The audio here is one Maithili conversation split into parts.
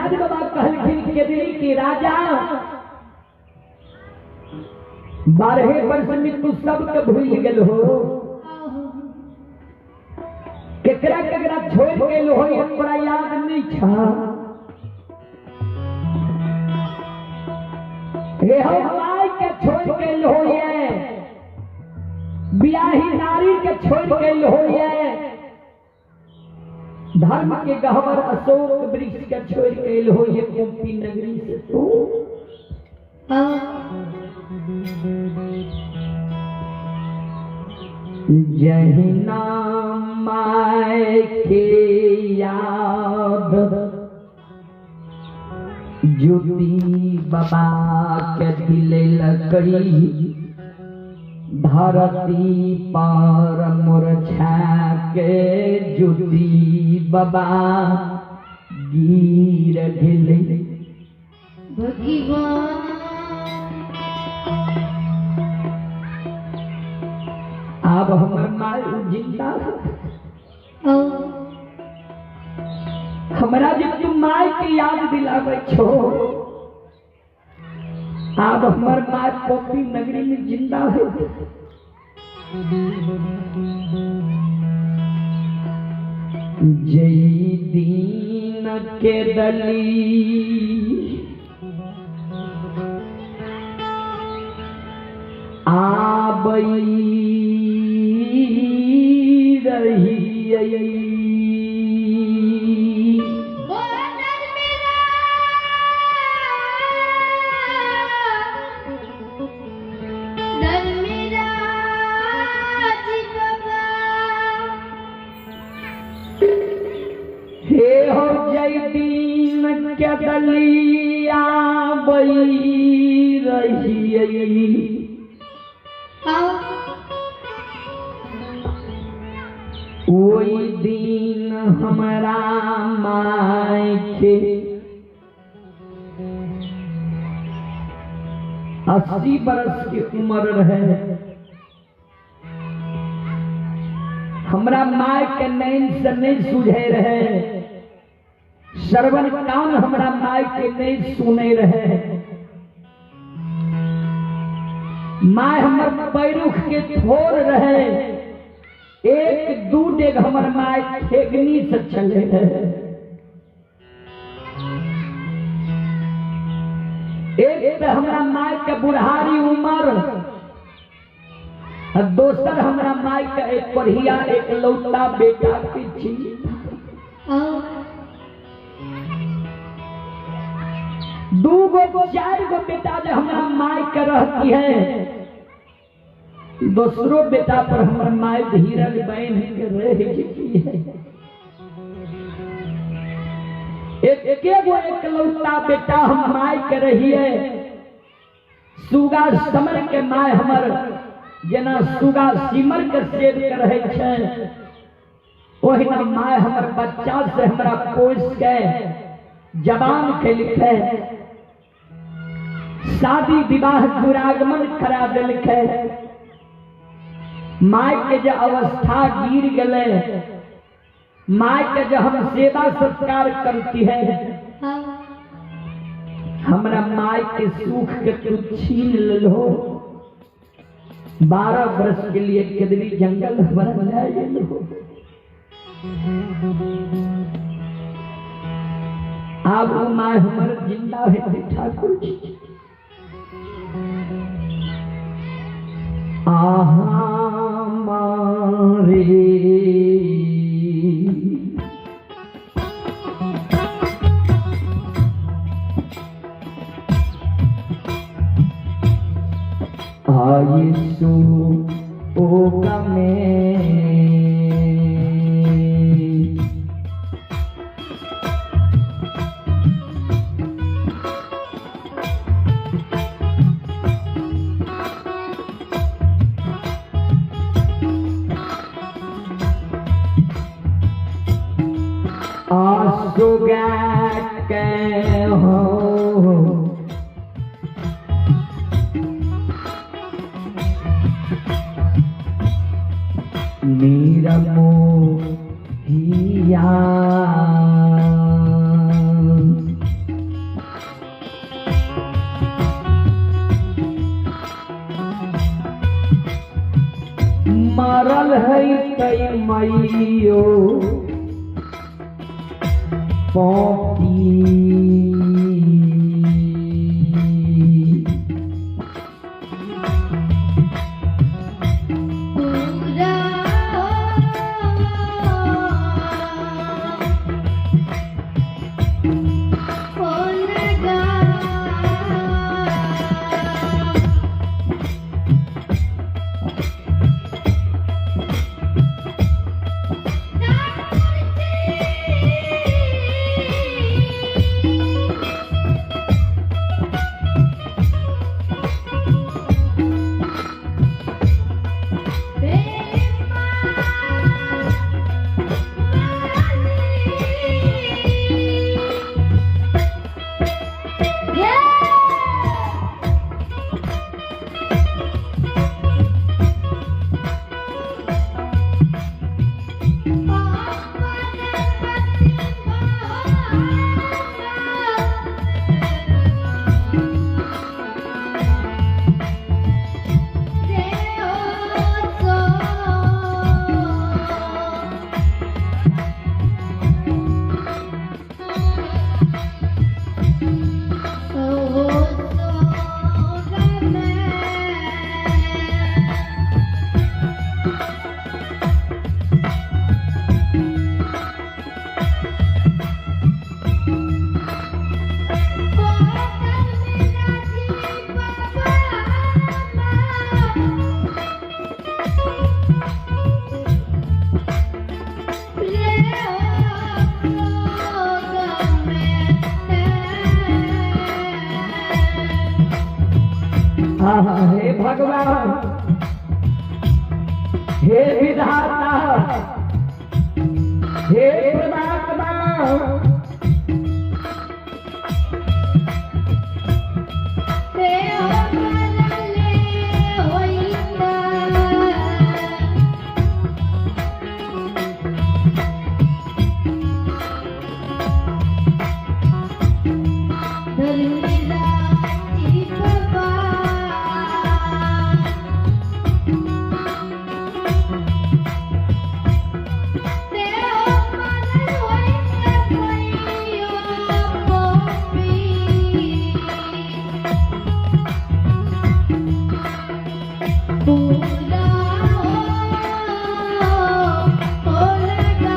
धर्मराज बाबा कहलखिन केदली के राजा 12 वर्ष में तू सबके भूल गेल हो, केकरा केकरा छोड़ गेल हो तोरा याद नहीं छा। हे हो माय के छोड़ गेल हो, ये बियाही नारी के छोड़ गेल हो, ये धर्म के गहवर अशोक वृक्ष के छोड़ गेल हो, ये कुंती नगरी से तू। जहिना my के याद ज्योति बाबा के दिले लकड़ी धरती पर मुरझा के ज्योति बाबा गिर गेलै। अब हमर माय जिंदा हमरा जे तू my के याद दिलाबै छो, आब हमर my पोपी नगरी में जिंदा है। जई दीन के दली आबई रही हे हो जय दीन के दली आबई रही ओई दिन हमरा my के 80 बरस की उम्र रहे। हमरा my के नैन से नहीं सूझे रहे, श्रवण कान हमरा my के नहीं सुने रहे। My हमर पैरुख के थोर रहे, एक दू डेग हमर my ठेगनी से चले रहे। एक तो हमरा my के बुढ़ारी उम्र, दोसर हमरा my के एक पढ़िया एक लौता बेटा के चिंता। दू गो चार गो बेटा जो हमरा my के रहती है, दूसरो बेटा पर हमर my धीरज बहन के रह गई है। एक गो एकलौता बेटा हम my के रही है। सुगा समर के my हमर जेना सुगा सिमर के सेब के रहे छै, ओहिना my हमर बच्चा से हमरा पोस के जवान के लिखे शादी विवाह दुरागमन करा दिलकै। My के जो अवस्था गिर गए, my के जो हम सेवा सत्कार करती है, हमरा my के सुख के तू छीन लो। 12 वर्ष के लिए केदली जंगल हमरा ले गेलो। आब ओ my हमर जिंदा है ठाकुर जी। आहा मारे आयसु ओगमे आसुगा के हो निरमोहिया। मैयो पॉपी। पूरा हो लगा। आहा, हे भगवान, हे विधाता, हे परमात्मा, पूरा हो लगा।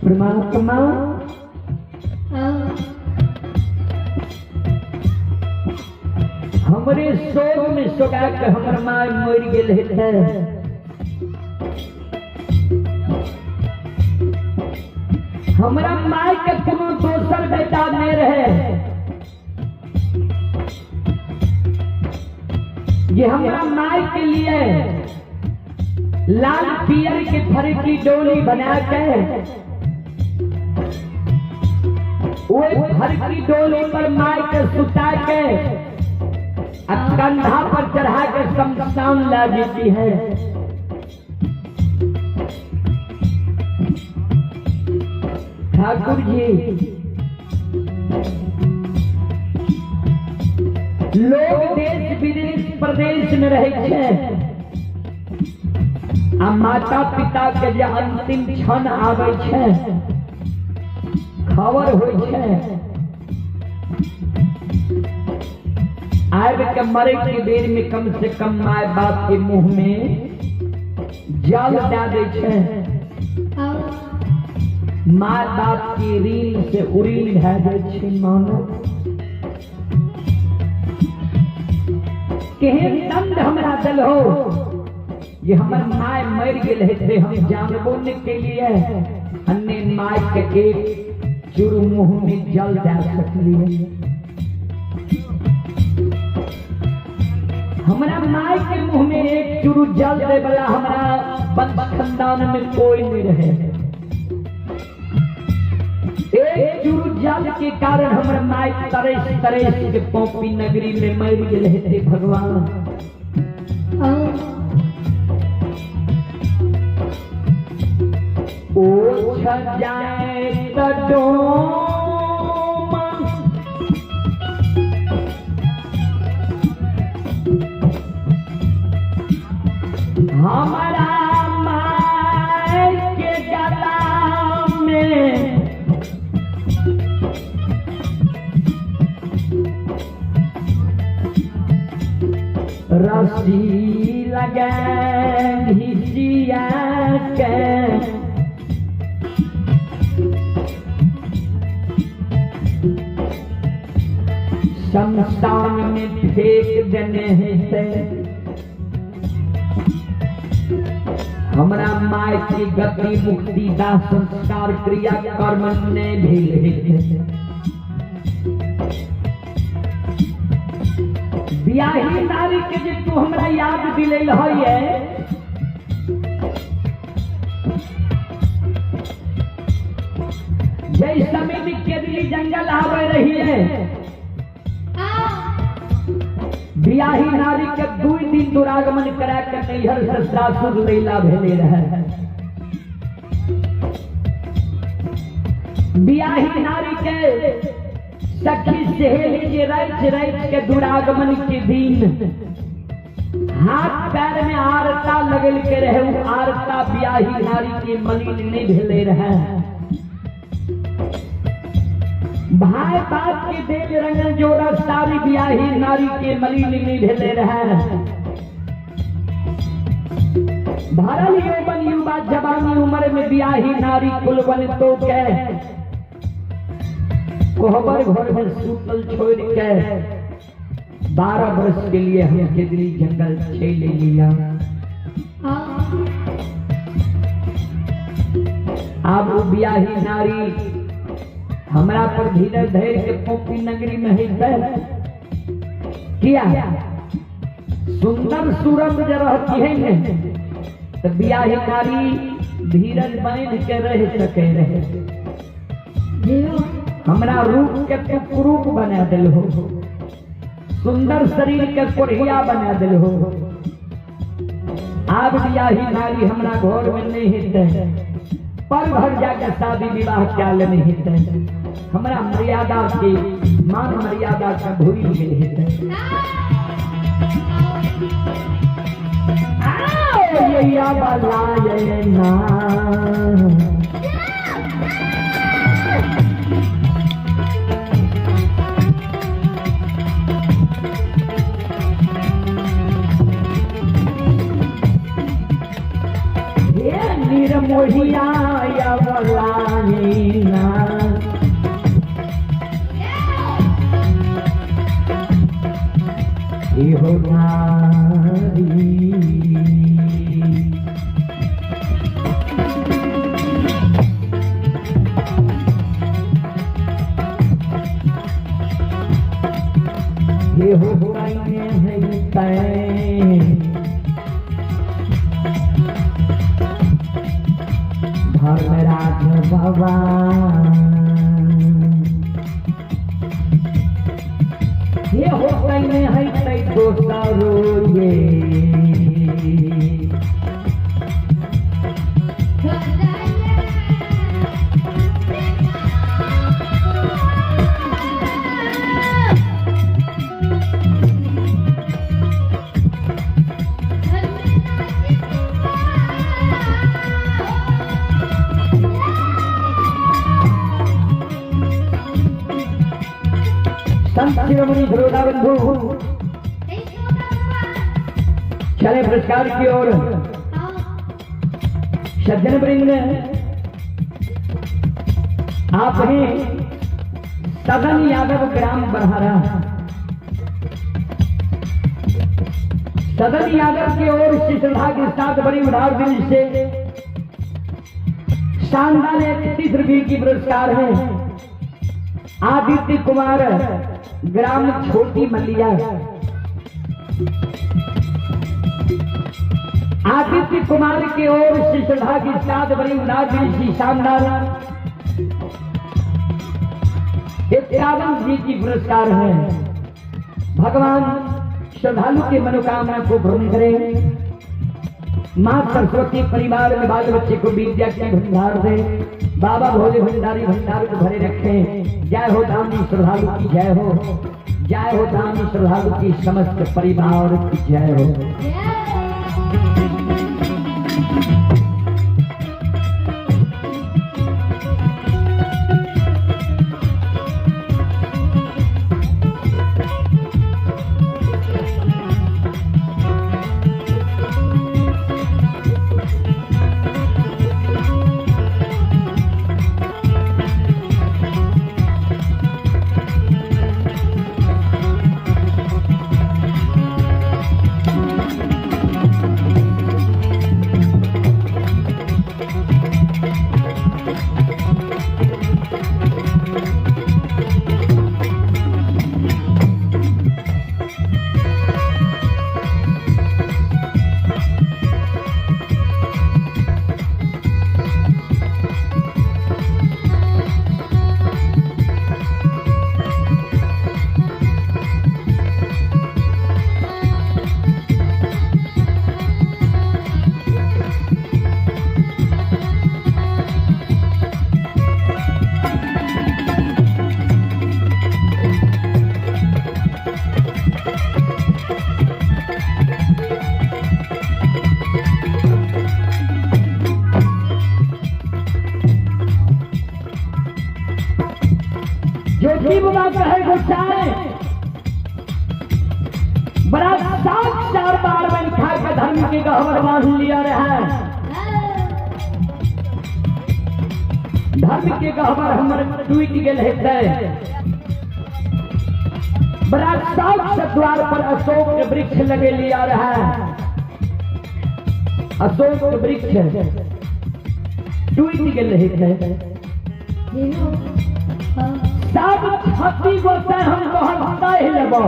परमात्मा, हमरे शोक में सोगा के हमर माय मर गेल हेतै। हमरा माय के कोनो दोसर बेटा नहीं रहे। ये हमरा माय के लिए लाल पियर के फर की डोली बना के वो फर की डोली पर माय के सुता के आ कंधा पर चढ़ा के शमशान ला देती है। ठाकुर जी, लोग देश विदेश प्रदेश में रहे छे आ माता पिता के जे अंतिम क्षण आवे छे, खबर होय छे, आबि के मरे के बेर में कम से कम my बाप के मुंह में जल दे दै छे। My बाप के ऋण से उऋण भए जाइ छै। मानो केहन दंड हमरा दिल हो, ये हमर my मर गेल हेतै, हम जानबो नहीं के लिए अन्य my के एक चुर मुंह में जल दे सकलिए। हमरा my के मुंह में एक चुरु जल दे वाला हमरा वंश खानदान में कोई नहीं रहे। एक चुरु जल के कारण हमर my तरस तरस के पौपी नगरी में मर गेल हेतै भगवान। ओ जाए त डोली हमारा माय के गला में रस्सी लगा घिसिया के शमशान में फेंक देने हेतै। हमरा माय के गति मुक्ति दाह संस्कार क्रिया कर्म नहि भेल हेतै। बियाही नारी के जे तू हमरा याद दिलैल है, जै समय में केदली जंगल आवे रही है, बियाही नारी के 2 दिन दुरागमन करा के नैहर से सासुर लैला भेले रहे। बियाही नारी के सखी सहेली जे रात रात के दुरागमन के दिन हाथ पैर में आरता लगल के रहे, उ आरता बियाही नारी के मलिन नहीं भेले रहे। भाई बाप के देव रंगल जोड़ा सारी बियाही नारी के मलिन नहीं भेले रहे। भरल यौवन युवा जवानी उम्र में बियाही नारी कुलवन तो के कोहबर घर में सूतल छोड़ के 12 वर्ष के लिए हम केदली जंगल चल लिया। अब वो बियाही नारी हमरा पर धीरज धैर्य के पोपी नगरी में है किया सुंदर सूरत जो रहती है ने तो बियाही नारी धीरज बांध के रह सके रहे। हमरा रूप के तू कुरूप बना दिल हो, सुंदर शरीर के कोढ़िया बना दिल हो। आब बियाही नारी हमरा घर में नहीं हेतै, पर घर जाके शादी विवाह क्या ले नहीं हेतै। हमरा मर्यादा के मान मर्यादा के भूल गेल हेतै। आओ या बाला ये ना मोहिया या बलानीना इहो नारी इहो कइने है तै धर्मराज बाबा ये हो कइने है तै दोसरो ये संत शिरोमणि श्रोता बंधु चले पुरस्कार की ओर। सज्जन वृंद आप हैं सदन यादव ग्राम बरहारा। सदन यादव की ओर से श्रद्धा के साथ बड़ी उदार दिल से शानदार 31 रुपये की पुरस्कार है। आदित्य कुमार ग्राम छोटी मलिया। आदित्य कुमार की ओर से श्रद्धा के साथ बड़ी उदार दिल से शानदार 51 जी की पुरस्कार है। भगवान श्रद्धालु के मनोकामना को पूर्ण करें। मां सरस्वती परिवार में बाल बच्चे को विद्या के भंडार दे। बाबा भोले भंडारी भंडार को भरे रखें। जय हो धामी श्रद्धालु की जय हो, जय हो धामी श्रद्धालु की समस्त परिवार की जय हो। ज्योति बाबा कहे गोसाई बड़ा सात चार बार बन खा के धर्म के गहवर बांध लिया रहा है। धर्म के गहवर हमर टूट गेल हेतै। बड़ा साफ से द्वार पर अशोक के वृक्ष लगे लिया रहा है। अशोक के वृक्ष टूट गेल हेतै। सब छत्ती गोसाई हम तोहर सहि लेबो,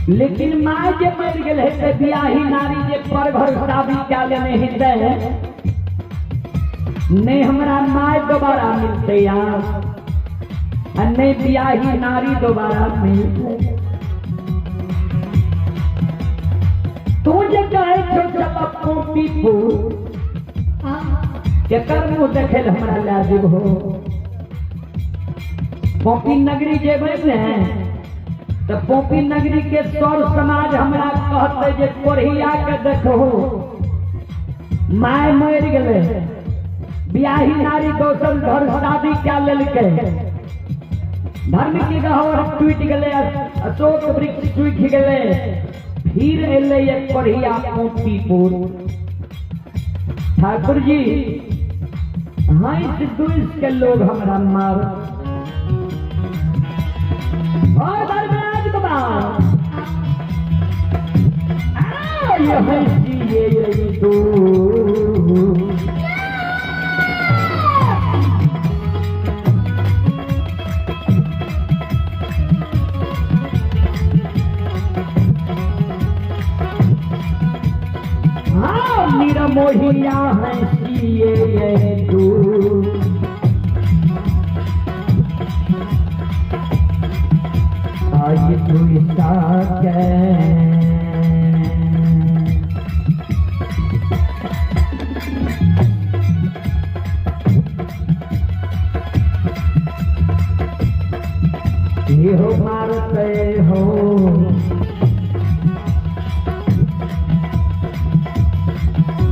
लेकिन माय जे मरि गेल हेतै बियाही नारी जे पर घर शादी कए लेने हेतै, नहीं हमरा my दोबारा मिलते यार, आ नहीं बियाही नारी दोबारा मिलते। तू जे कहै छौ चल पोपीपुर, केकर मुँह देखै लए हमरा लए जेबहो? पोपी नगरी जेबै ने तो पोपी नगरी के सौर समाज हमरा कहते जे कोढ़िया के देखहो, my मरि गेलै, बियाही नारी दोसर घर शादी कए लेलकै, धर्म के गहवर टूटि गेलै, अशोक वृक्ष टूटि गेलै, फिर एलै एक कोढ़िया पोपीपुर। ठाकुर जी हंस दुस के लोग हमरा मार। धर्मराज बाबा ये हंसी ये दो हाँ निरमोहिया हंसी ये दो। आज तू साके ये हो मारते हो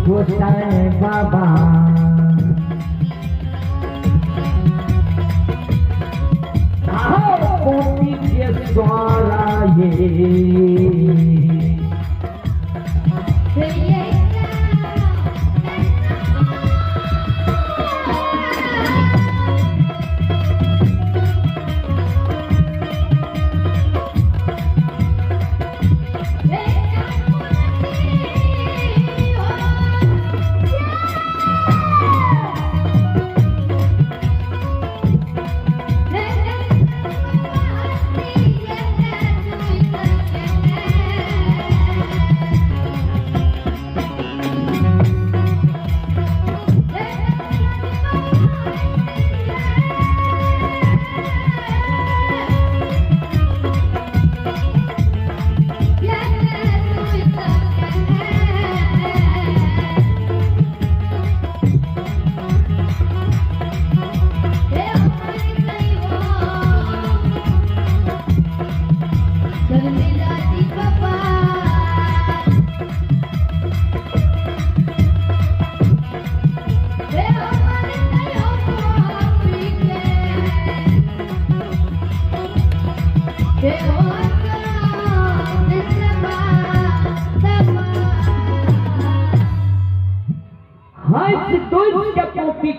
गोसाई बाबा। पोपी के द्वारा ये Yeah.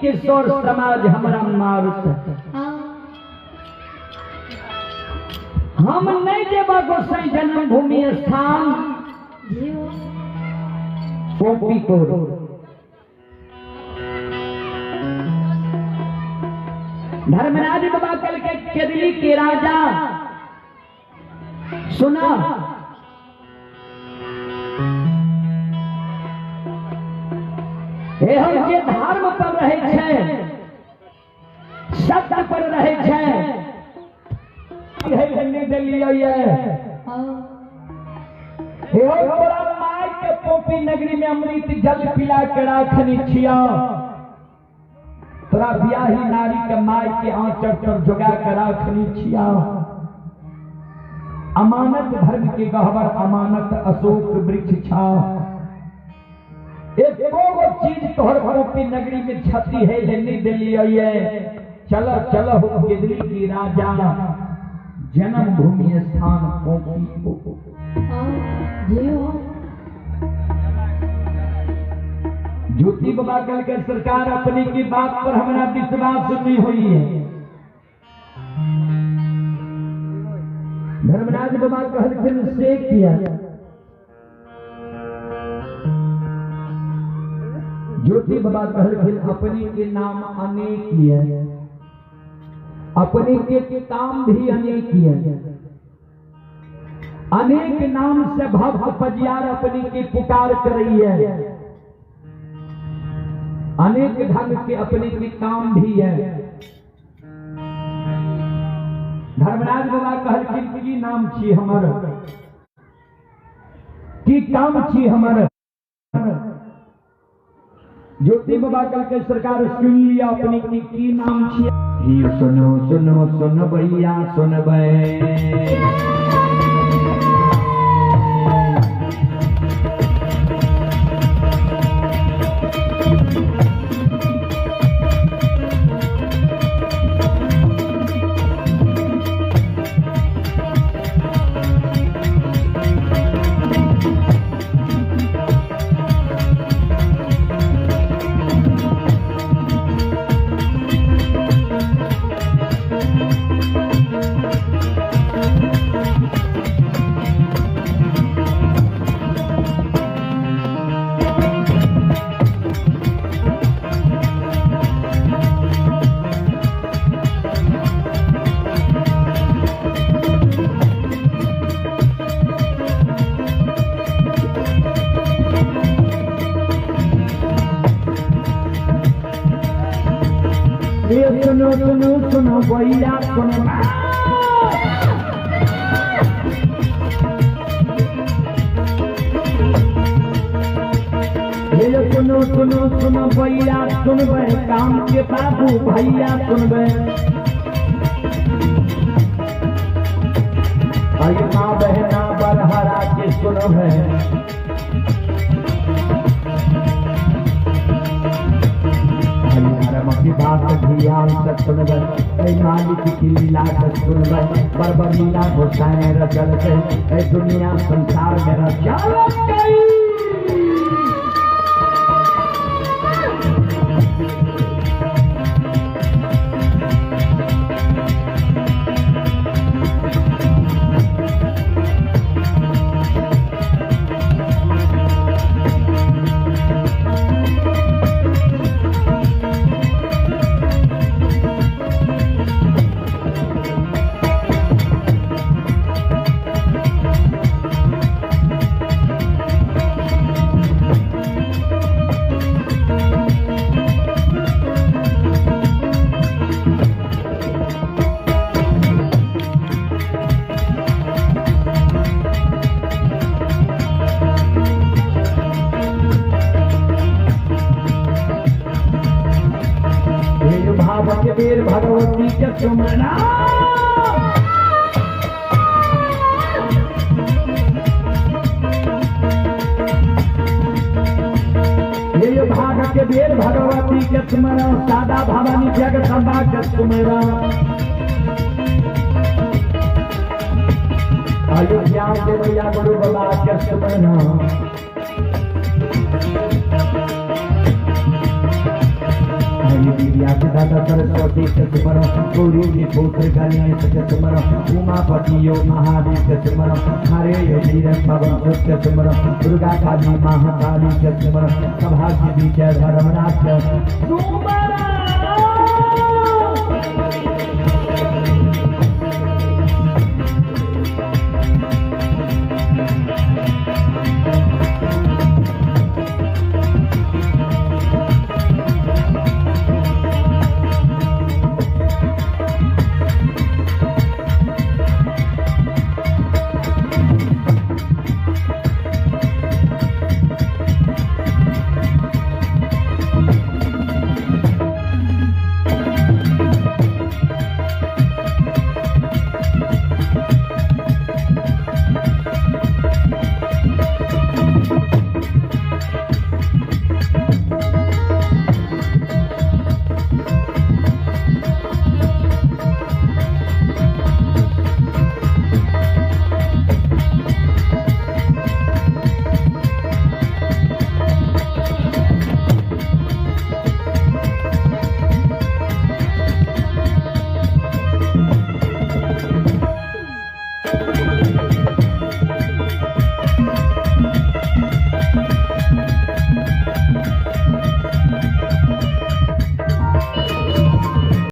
के सर समाज हमरा मारत। हम नहीं जेबा गोसाई जन्मभूमि स्थान पोपीपुर। धर्मराज बाबा कल के केदली के राजा सुना, हे हम जे धर्म पर रहे छे, सत्य पर रहे छे, हे तोरा my के पोपी नगरी में अमृत जल पिला के राखनी छिया, तोरा ब्याही नारी के my के आंचर पर जोगा के राखनी छिया। अमानत धर्म के गहवर अमानत अशोक वृक्ष छा। एको गो चीज तोहर पोपी नगरी में क्षति है नहीं दिलियै। चलो चलो हो केदली की राजा जन्मभूमि स्थान पोपी। ज्योति बाबा कल के सरकार अपनी की बात पर हमारा विश्वास नहीं हुई है। धर्मराज बाबा कहलखिन से किया। ज्योति बाबा कहलखिन अपने के नाम अनेक है, अपने के काम भी अनेक है, अनेक नाम से भक्त पजियार अपने की पुकार कर रही है, अनेक ढंग के अपने के काम भी है। धर्मराज बाबा कहलखिन की नाम छी हमर, की काम छी हमर। ज्योति बाबा कल के सरकार सुन लिया अपनी की नाम छी। सुनो सुनो सुन भैया सुनबै, सुनो सुनो सुनो भैया सुनो। सुनो सुनो सुनो भैया सुनबै, काम के बाबू भैया सुनबै। अरे माँ बहना बरहरा के सुनबै, बात ध्यान से सुनबै, ऐ मालिक की लीला से सुनबै, बरबर लीला गोसाई रचल छै, ऐ दुनिया संसार में रचल गई। वीर भगवती के सुमना, हे भाग के वीर भगवती के सुमरा, सादा भवानी जगदम्बा के सुमरा। अयोध्या के भैया गुरु बाबा के सुमरा। दाता सरस्वती के सुमरो, गौरी के पुत्र गणेश के सुमरो, उमापति यो महादेव के सुमरो, हरे योगी पवन के सुमरो, दुर्गा काली महाकाली के सुमरो, सभा के बीच धर्मनाथ के सुमरो।